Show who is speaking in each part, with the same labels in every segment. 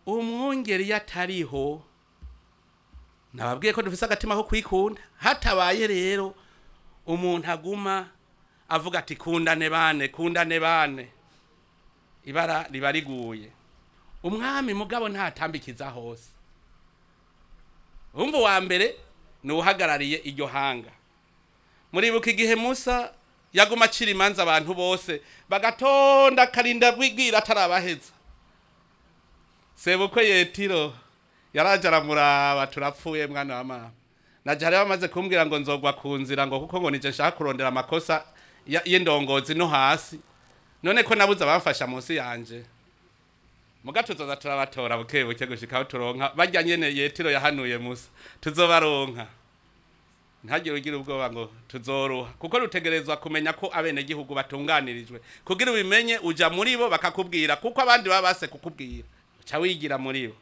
Speaker 1: Umwungeri iyo atariho, nababwiye ko dufise agatima ko kwikunda. Hatabaye rero umuntu aguma avuga ati kundane bane, kundane bane, ibara riba riguye. Umwami mugabo ntatambikiza hose. Umva, uwa mbere ni uhagarariye iryo hanga. Muribuka igihe Musa yaguma acira imanza, abantu bose bagatonda, akarinda bwibwira atarabaheza. Sebukwe Yetiro yaraje aramuraba: "Turapfuye, mwana wa mama." Naje hariho bamaze kumbwira ngo nzogwa ku nzira, ngo kuko ngo nije nshaka kurondera amakosa y'indongozi no hasi. None ko nabuze abamfasha munsi yanje? Muga tuzoza turabatora buke buke gushika aho turonka barya nyene Yetiro yahanuye Musa. Tuzobaronka, ntagire ugira ubwoba ngo tuzoroha, kuko rutegerezwa kumenya ko abenegihugu batunganirijwe. Kugira ubimenye, uja muri bo bakakubwira, kuko abandi baba base kukubwira, uca wigira muri bo.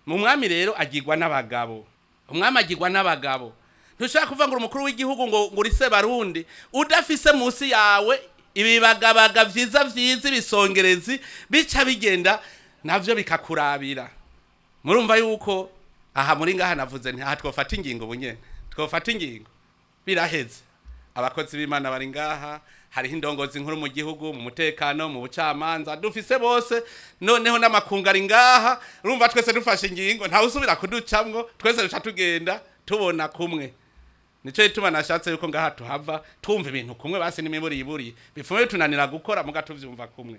Speaker 1: Mu mwami rero agirwa n'abagabo, umwami agirwa n'abagabo. Ntushobora kuvuga ngo uri umukuru w'igihugu, ngo uri Sebarundi, udafise munsi yawe ibibagabaga vyiza vyiza, ibisongerezi bica bigenda navyo bikakurabira. Murumva yuko aha muri ngaha navuze nti aha twofata ingingo bunyene, twofata ingingo biraheze. Abakozi b'Imana bari ngaha, hariho indongozi nkuru mu gihugu, mu mutekano, mu bucamanza, dufise bose. Noneho n'amakungu ari ngaha. Urumva twese dufashe ingingo, ntawe usubira kuducamwo, twese duca tugenda tubona kumwe. Nico gituma nashatse yuko ngaha tuhava twumva ibintu kumwe, basi n'imiburiburi bifume bitunanira gukora, muga tuvyumva kumwe.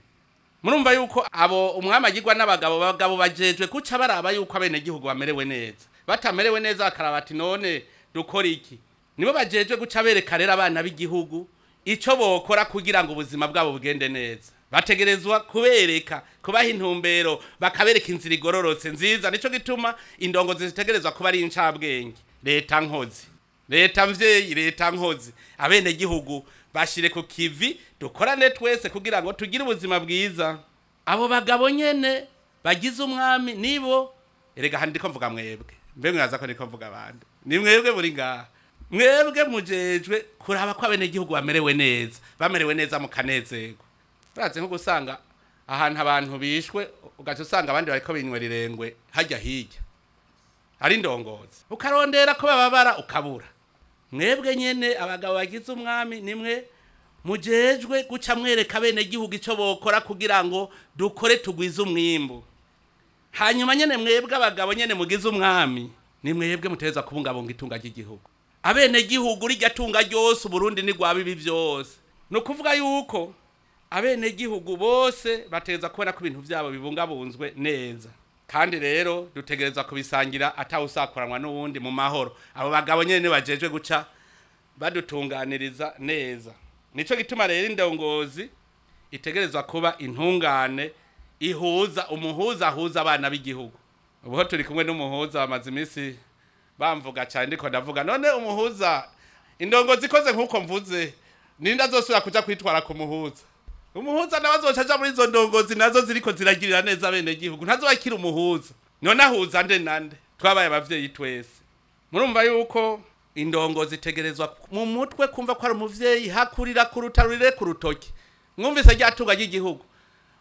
Speaker 1: Murumva yuko abo umwami agirwa n'abagabo. Abagabo bajejwe kuca baraba yuko abenegihugu bamerewe neza, batamerewe neza bakaraba ati: "None dukora iki?" Nibo bajejwe guca bereka rero abana b'igihugu ico bokora kugira ngo ubuzima bwabo bugende neza. Bategerezwa kubereka, kubaha intumbero, bakabereka inzira igororotse nziza. Nico gituma indongozi zitegerezwa kuba ari incabwenge. Leta nkozi, leta mvyeyi, leta nkozi, abenegihugu bashire ku kivi, dukorane twese kugira ngo tugire ubuzima bwiza. Abo bagabo nyene bagize umwami nibo erega handi ndiko mvuga mwebwe. Mbe mwaza ko ndiko mvuga abandi? Ni mwebwe muri ngaha, mwebwe mujejwe kuraba ko abenegihugu bamerewe neza, bamerewe neza mukanezerwa. Urazi nko gusanga ahantu abantu bishwe, ugaca usanga abandi bariko binywera irengwe hajya hirya, ari indongozi, ukarondera ko bababara ukabura. Mwebwe nyene abagabo bagize umwami nimwe mujejwe guca mwereka bene gihugu ico bokora kugira ngo dukore tugwize umwimbu. Hanyuma nyene mwebwe abagabo nyene mugize umwami ni mwebwe muteza kubungabunga itunga ry'igihugu. Abene gihugu rijya tunga ryose Uburundi ni rwa bibi byose. Ni ukuvuga yuko abene gihugu bose bateza kubona ko ibintu vyabo bibungabunzwe neza, kandi rero dutegerezwa kubisangira atawusakuranwa n'uwundi mu mahoro. Abo bagabo nyene bajejwe guca badutunganiriza neza. Nico gituma rero indongozi itegerezwa kuba intungane ihuza, umuhuza ahuza abana b'igihugu. Ubu turi kumwe n'umuhuza, bamaze iminsi bamvuga cyane, ndiko ndavuga. None umuhuza, indongozi ikoze nk'uko mvuze, ninde azosubira kuja kwitwara ku muhuza? Umuhuza nawe azoca aja muri izo ndongozi nazo ziriko ziragirira neza bene gihugu, ntazo akiri umuhuza. None ahuza nde nande? Twabaye abavyeyi twese. Murumva yuko indongozi itegerezwa mu mutwe kumva ko ari umuvyeyi, hakurira ku rutarurire ku rutoki. Mwumvise rya tunga ry'igihugu,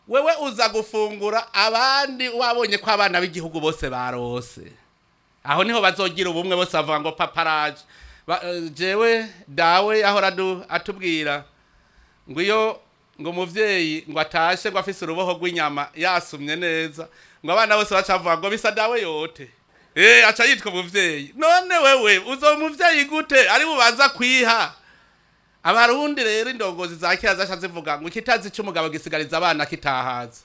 Speaker 1: wewe uza gufungura abandi wabonye ko abana b'igihugu bose barose. Aho niho bazogira ubumwe bose, bavuga ngo paparaje. Jewe dawe ahora atubwira ngo iyo ngo umuvyeyi ngo atashe ngo afise uruboho rw'inyama yasumye neza, ngo abana bose bacavuga ngo bisa dawe yote. Aca yitwa umuvyeyi. None wewe uzo umuvyeyi gute ari bubanza kwiha? Abarundi rero, indongozi za kera zasha zivuga ngo ikitazi c'umugabo gisigariza abana kitahaza.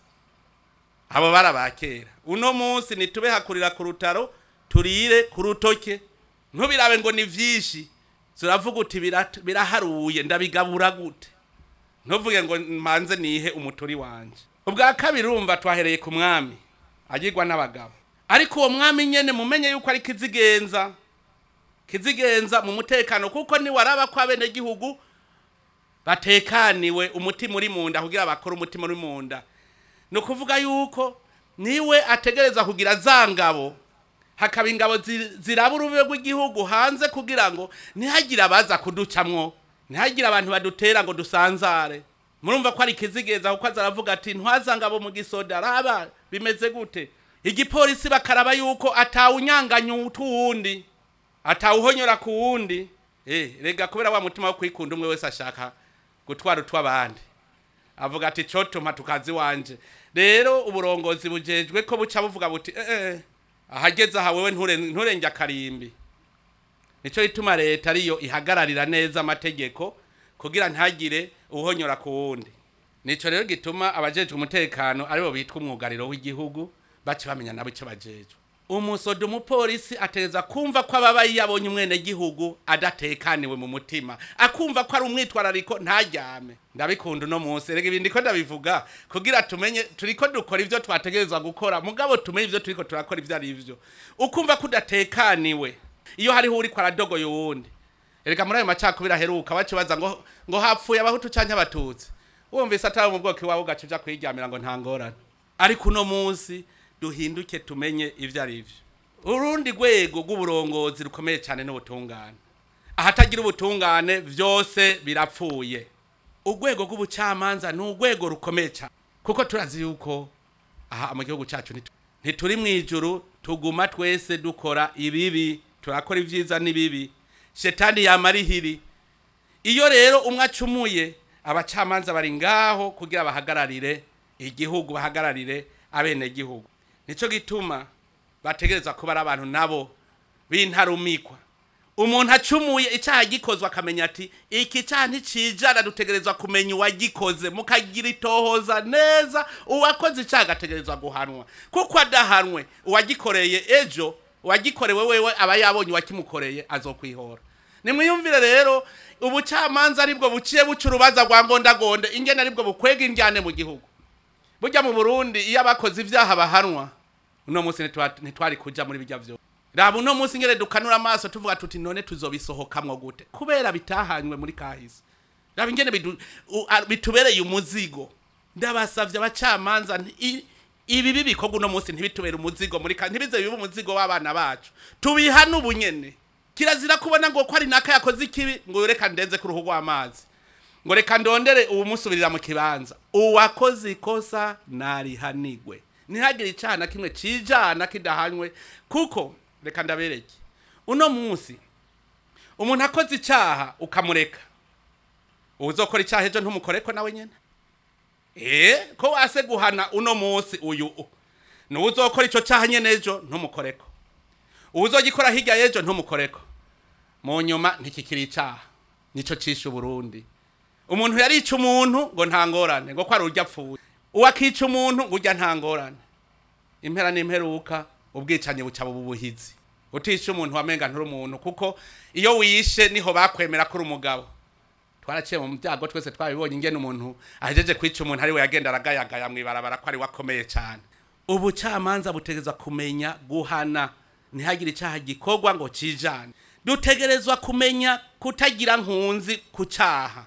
Speaker 1: Abo barabakera. Uno munsi nitube hakurira ku rutaro turire ku rutoke. Ntubirabe ngo ni vyinshi, zuravuga uti biraharuye, ndabigabura gute? Ntuvuge ngo mbanze nihe umuturi wanje. Ubwa kabiri, urumva twahereye ku mwami agirwa n'abagabo, ariko uwo mwami nyene mumenye yuko ari kizigenza, kizigenza mu mutekano, kuko ni waraba ko abenegihugu batekaniwe, umutima uri munda, kugira bakore umutima uri munda. Ni ukuvuga yuko niwe ategereza kugira za ngabo, hakaba ingabo ziraba urubibe rw'igihugu hanze, kugira ngo ntihagire abaza kuducamwo, ntihagire abantu badutera ngo dusanzare. Murumva ko ari kizigenza, kuko aza aravuga ati: "Ntwaza ngabo mu gisoda, raba bimeze gute." Igipolisi bakaraba yuko atawunyanganya utuwundi, atawuhonyora ku wundi. Rega kubera wa mutima wo kwikunda, umwe wese ashaka gutwara utw'abandi, avuga ati cotuma tukazi wanje. Rero uburongozi bujejwe ko buca buvuga buti ahageze aha wewe nturenge akarimbi. Nico ituma leta ariyo ihagararira neza amategeko kugira ntagire uhonyora ku wundi. Nico rero gituma abajejwe umutekano aribo bitwa umwugariro w'igihugu, baca bamenya nabo ico bajejwe. Umusoda, umupolisi ategereza kumva ko ababaye yabonye umwene gihugu adatekaniwe mu mutima, akumva ko ari umwitwarariko, ntaryame. Ndabikunda uno munsi. Rega ibindi ko ndabivuga kugira tumenye turiko dukora ivyo twategerezwa gukora, mugabo tumenye ivyo turiko turakora ivyo ari vyo. Ukumva ko udatekaniwe iyo hariho uriko aradogoye uwundi. Erega muri ayo macakubiri aheruka bacibaza ngo hapfuye abahutu canke abatutsi, wumvise atari mu bwoko iwawe ugaca uja kwiryamira ngo nta ngorane. Ariko uno munsi duhinduke, tumenye ivyo ari vyo. Urundi rwego rw'uburongozi rukomeye cyane n'ubutungane. Ahatagira ubutungane vyose birapfuye. Urwego rw'ubucamanza ni urwego rukomeye cyane, kuko turazi yuko aha mu gihugu cyacu ntituri mu ijuru, tuguma twese dukora ibibi, turakora ibyiza n'ibibi, shetani yamara ihiri. Iyo rero umwe acumuye, abacamanza bari ngaho kugira bahagararire igihugu, bahagararire abenegihugu. Nico gituma bategerezwa kuba ari abantu nabo b'intarumikwa. Umuntu acumuye, icyaha gikozwe, akamenya ati iki cyaha nticijana, dutegerezwa kumenya uwagikoze, mukagira itohoza neza. Uwakoze icyaha agategerezwa guhanwa, kuko adahanwe uwagikoreye ejo, uwagikorewe wewe aba yabonye uwakimukoreye, azokwihora. Nimwiyumvire rero ubucamanza aribwo buciye buca urubanza rwa ngondagonde, ingene aribwo bukwega indyane mu gihugu. Burya mu Burundi iyo abakoze ibyaha bahanwa, uno munsi ntitwari kuja muri bijya vyo. Raba uno munsi ngere dukanura amaso tuvuga tuti none tuzobisohokamwo gute, kubera bitahanywe muri kahise. Raba ingene bitubereye umuzigo. Ndabasavye abacamanza, ibi bikorwa uno munsi ntibitubere umuzigo muri ntibize bibe umuzigo w'abana bacu, tubihane ubunyene. Kirazira kubona ngo ko ari naka yakoze ikibi ngo reka ndenze ku ruhu rw'amazi, ngo reka ndondere uwumusubirira mu kibanza. Uwakoze ikosa narihanigwe, ntihagire icyaha na kimwe cijana kidahanywe. Kuko reka ndabereke, uno munsi umuntu akoze icyaha ukamureka, uzokora icyaha ejo ntumukoreko nawe nyene. Ko wase guhana uno munsi uyu, nuwuzokora ico cyaha nyene ejo ntumukoreko, uwuzogikora hirya y'ejo ntumukoreko, mu nyuma ntikikiri icaha. Nico cishe Uburundi. Umuntu yarica umuntu ngo nta ngorane, ngo ko ari urya apfuye, uwakica umuntu ngo urya nta ngorane. Impera n'imperuka ubwicanyi buca buba ubuhizi. Utishe umuntu wamenga nturi umuntu, kuko iyo wishe niho bakwemera ko uri umugabo. Twaraciye mu byago twese, twabibonye ingene umuntu ahejeje kwica umuntu ari we yagenda aragayagaya mw'ibarabara ko ari we akomeye cyane. Ubucamanza butegerezwa kumenya guhana, ntihagire icyaha gikorwa ngo cijane. Dutegerezwa kumenya kutagira nkunzi ku cyaha,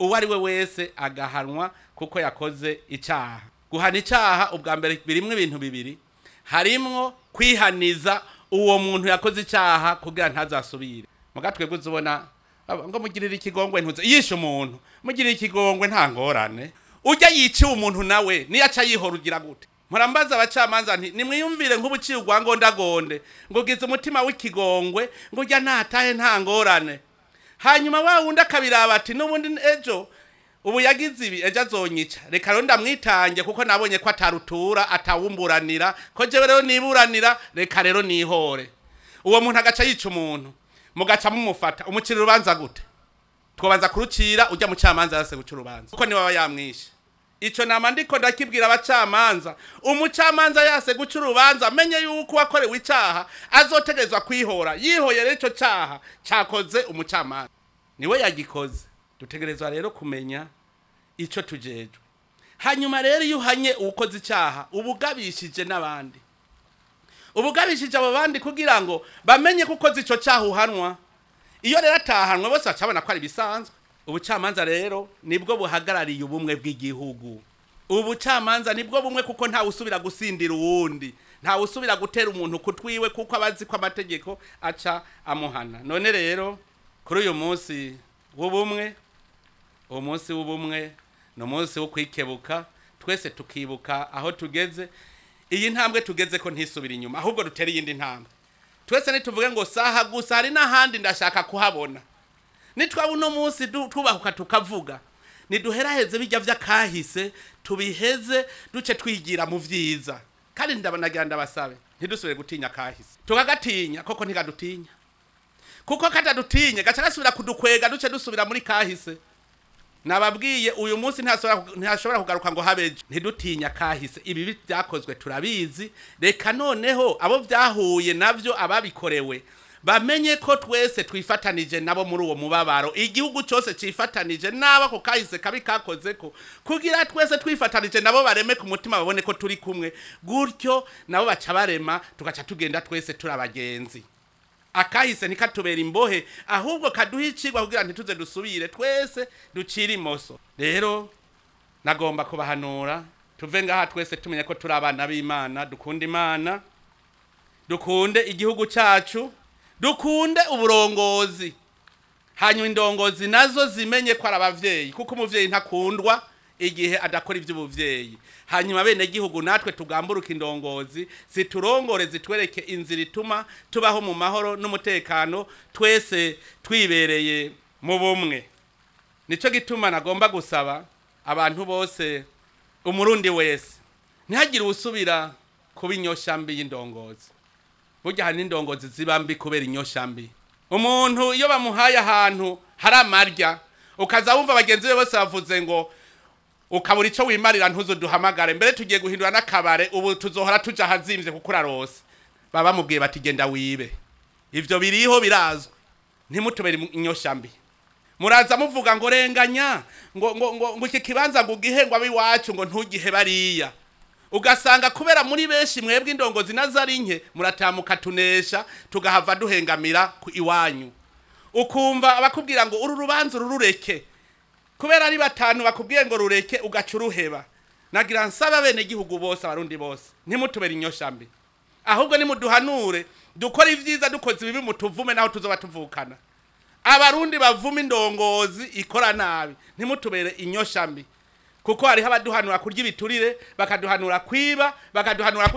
Speaker 1: uwo ari we wese agahanwa kuko yakoze icyaha. Guhana icyaha ubwa mbere birimwo ibintu bibiri: harimwo kwihaniza uwo muntu yakoze icyaha kugira ntazasubire. Muga twebwe uzubona ngo mugirire ikigongwe, ntuze yishe umuntu, mugirire ikigongwe nta ngorane. Ujya yiciwe umuntu nawe niyo aca yihora, ugira gute? Murambaza abacamanza nti nimwiyumvire nk'ubuciye urwa ngondagonde, ngo ugize umutima w'ikigongwe ngo ujya ntatahe nta ngorane, hanyuma wa wundi akabiraba ati n'ubundi ejo ubu yagize ibi, ejo azonyica, reka rero ndamwitange kuko nabonye ko atarutura atawumburanira, ko jewe rero niburanira, reka rero nihore. Uwo muntu agaca yica umuntu, mugaca mumufata, umucira urubanza gute? Twobanza kurucira ujya mu camanza yase guca urubanza, kuko niwe aba yamwishe. Ico nama ndiko ndakibwira abacamanza: umucamanza yase guca urubanza, amenye yuko wakorewe icaha azotegerezwa kwihora. Yihoye rero, ico caha cakoze umucamanza, niwe yagikoze. Dutegerezwa rero kumenya ico tujejwe. Hanyuma rero iyo uhanye uwukoze icaha, ubugabishije n'abandi, ubugabishije abo bandi kugira ngo bamenye ko ukoze ico caha uhanwa. Iyo rero atahanwe, bose bacabona ko ari ibisanzwe. Ubucamanza rero nibwo buhagarariye ubumwe bw'igihugu. Ubucamanza nibwo bumwe, kuko ntawe usubira gusindira uwundi, ntawe usubira gutera umuntu kutwiwe, kuko abazi ko amategeko aca amuhana. None rero kuri uyu munsi w'ubumwe, uwo munsi w'ubumwe ni umunsi wo kwikebuka twese, tukibuka aho tugeze. Iyi ntambwe tugeze ko ntisubira inyuma, ahubwo dutere iyindi ntambwe. Twese ntituvuge ngo saha gusa, hari n'ahandi ndashaka kuhabona. Nitwaba uno munsi tubahuka tukavuga, niduheraheze bijya vy'akahise, tubiheze duce twigira mu vyiza. Kandi ndabanagira ndabasabe ntidusubire gutinya kahise. Tukagatinya koko ntigadutinya, kuko katadutinye gaca gasubira kudukwega, duce dusubira muri kahise. Nababwiye uyu munsi ntashobora kugaruka ngo habeje. Ntidutinya kahise, ibi byakozwe turabizi. Reka noneho abo byahuye navyo, ababikorewe, bamenye ko twese twifatanije nabo muri uwo mubabaro. Igihugu cyose cifatanije nabo ko kahise kabi kakoze, ko kugira twese twifatanije nabo bareme ku mutima, babone ko turi kumwe. Gutyo nabo baca barema, tugaca tugenda twese turi abagenzi. Akahise ntikatubera imbohe, ahubwo kaduha icigwa kugira ntituze dusubire, twese ducire imoso. Rero nagomba kubahanura tuve ngaha twese tumenye ko turi abana b'Imana, dukunde Imana, dukunde igihugu cyacu, dukunde uburongozi. Hanyuma indongozi nazo zimenye ko ari abavyeyi, kuko umuvyeyi ntakundwa igihe adakora ivy'ubuvyeyi. Hanyuma bene gihugu natwe tugamburuka indongozi ziturongore, zitwereke inzira ituma tubaho mu mahoro n'umutekano, twese twibereye mu bumwe. Nico gituma nagomba gusaba abantu bose, umurundi wese, ntihagire usubira kuba inyoshambi y'indongozi. Burya hari n'indongozi ziba mbi kubera inyoshambi. Umuntu iyo bamuhaye ahantu hari amarya, ukaza wumva bagenzi be bose bavuze ngo ukabura ico wimarira, ntuzoduhamagare, mbere tugiye guhindura n'akabare, ubu tuzohora tuja ahazimvye kuko urarose. Baba bamubwiye bati genda wibe. Ivyo biriho birazwi. Ntimutubere inyoshambi. Muraza muvuga ngo renganya, ngo ngo ngo, ngo iki kibanza ngo ugihe ngo abiwacu, ngo ntugihe bariya. Ugasanga kubera muri benshi mwebwe indongozi nazari nke, muratamuka tunesha, tugahava duhengamira ku iwanyu. Ukumva abakubwira ngo uru rubanza urureke, kubera ari batanu bakubwiye ngo rureke, ugaca uruheba. Nagira nsaba bene gihugu bose, abarundi bose, ntimutubere inyoshambi, ahubwo nimuduhanure dukora ivyiza, dukoze ibibi mutuvume, naho tuzoba tuvukana. Abarundi bavuma indongozi ikora nabi. Ntimutubere inyoshambi, kuko hariho abaduhanura kurya ibiturire, bakaduhanura kwiba, bakaduhanura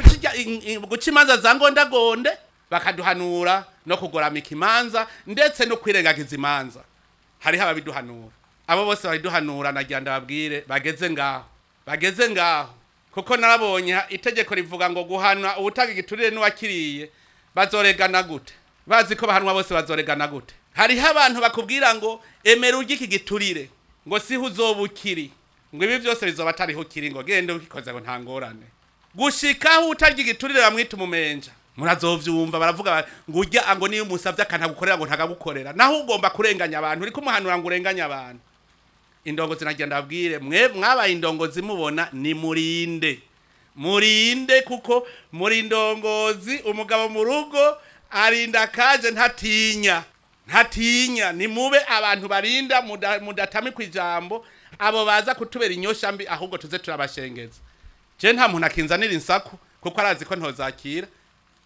Speaker 1: guca imanza za ngondagonde, bakaduhanura no kugoramika imanza, ndetse no kwirengagiza imanza. Hariho ababiduhanura. Abo bose babiduhanura nagira ndababwire bageze ngaho, bageze ngaho, kuko narabonye itegeko rivuga ngo guhana uwutanga igiturire n'uwakiriye bazoregana gute? Bazi ko bahanwa bose, bazoregana gute? Hariho abantu bakubwira ngo emera urye iki giturire, ngo siho uzoba ukiri, ngo ibi byose bizoba atariho ukiri, ngo genda ukikoze, ngo nta ngorane. Gushikaho utarya igiturire bamwita umumenja. Murazovyumva baravuga ngo urya ngo niyo umusavye akantagukorera ngo ntagagukorera, naho ugomba kurenganya abantu, uriko umuhanura ngo urenganye abantu. Indongozi nagira ndabwire mwe mwabaye indongozi mubona, ni murinde, murinde, kuko muri indongozi. Umugabo mu rugo arinda kaje, ntatinya, ntatinya. Ni mube abantu barinda, mudatamikwa ijambo abo baza kutubera inyosha mbi, ahubwo tuze turabashengeza. Je nta muntu akinzanira insaku, kuko arazi ko ntozakira.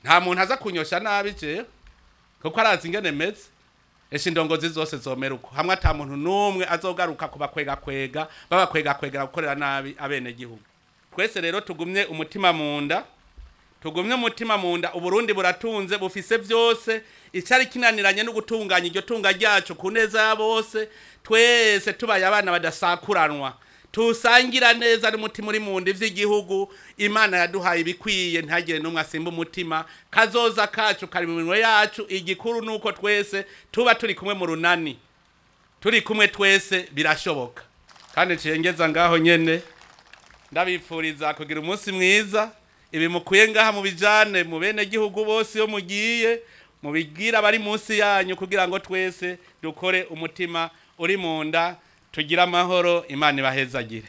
Speaker 1: Nta muntu aza kunyosha nabi jewe, kuko arazi ingene meze. Esha indongozi zose zomera uko, hamwe ata muntu n'umwe azogaruka kubakwega kwega, babakwega kwegera gukorera nabi abenegihugu. Twese rero tugumye umutima mu nda, tugumye umutima mu nda. Uburundi buratunze, bufise byose. Icari kinaniranye no gutunganya iryo tunga ryacu ku neza ya bose. Twese tubaye abana badasakuranwa, tusangira neza n'umutima uri mu nda ivy'igihugu. Imana yaduhaye ibikwiye, ntagire n'umwe asimba umutima. Kazoza kacu kari mu minwe yacu. Igikuru nuko twese tuba turi kumwe mu runani, turi kumwe twese birashoboka. Kandi ncengeza ngaho nyene, ndabipfuriza kugira umunsi mwiza. Ibi mukwiye ngaha mubijane mu bene gihugu bose iyo mugiye, mubibwira abari munsi yanyu, kugira ngo twese dukore umutima uri mu nda, tugire amahoro. Imana ibahezagire.